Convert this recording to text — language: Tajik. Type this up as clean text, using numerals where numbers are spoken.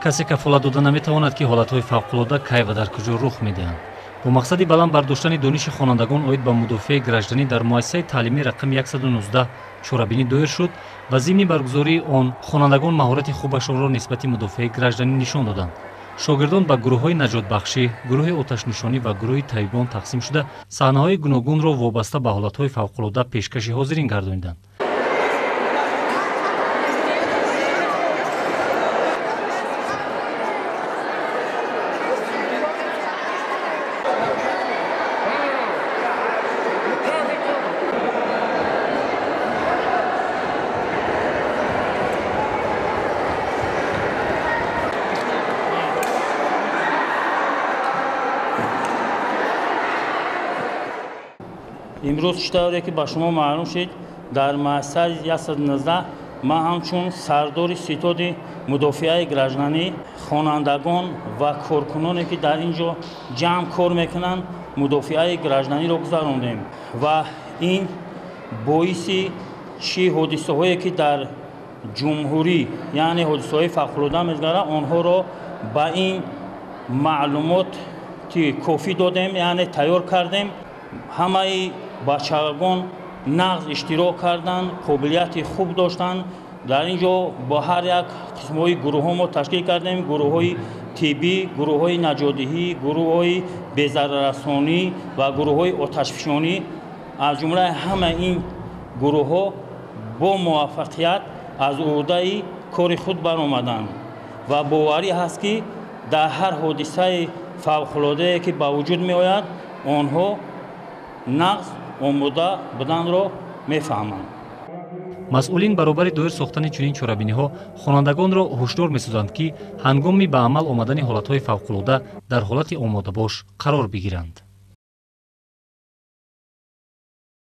Касе кафолат дода наметавонад, ки ҳолатҳои фавқулода кай ва дар куҷо рух медиҳанд. Бо мақсади баланд бардоштани дониши хонандагон оид ба мудофиаи гражданӣ дар муассисаи таълимӣ рақами 119 чорабинӣ доир шуд ва зимни баргузории он хонандагон маҳорати хубашонро нисбати мудофиаи гражданӣ нишон доданд. Шогирдон ба гурӯҳҳои наҷотбахшӣ, гурӯҳи оташнишонӣ ва гурӯҳи табибон тақсим шуда, саҳнаҳои гуногунро вобаста ба ҳолатҳои фавқулода пешкаши ҳозирин гардониданд. Имрӯз чӣ тавре ки ба шумо маълум шуд, дар муассисаи 119 ман ҳамчун сардори ситоди мудофиаи гражданӣ хонандагон ва коркуноне ки дар ин ҷо ҷамъ кор мекунанд, мудофиаи гражданиро гузарондем ва ин боиси чӣ ҳодисаҳое ки дар ҷумҳурӣ, яъне ҳодисаҳои фавқулода мегузаранд, онҳоро ба ин маълумоти кофӣ додем, яъне тайёр кардем. Ҳамаи бачагон нағз иштирок карданд, қобилияти хуб доштанд. Дар ин ҷо бо ҳар як қисмҳои гурӯҳҳо мо ташкил кардем: гурӯҳҳои тиббӣ, гурӯҳҳои наҷотдиҳӣ, гурӯҳҳои безараррасонӣ ва гурӯҳҳои оташфишонӣ. Аз ҷумлаи ҳамаи ин гурӯҳҳо бо муваффақият аз ӯҳдаи кори худ баромаданд ва боварӣ ҳаст, ки дар ҳар ҳодисаи фавқулодае ки ба вуҷуд меояд, онҳо нағз омода буданро мефаҳманд. Масъулин баробари доир сохтани чунин чорабиниҳо хонандагонро ҳушдор месозанд, ки ҳангоми ба амал омадани ҳолатҳои фавқулода дар ҳолати омодабош қарор бигиранд.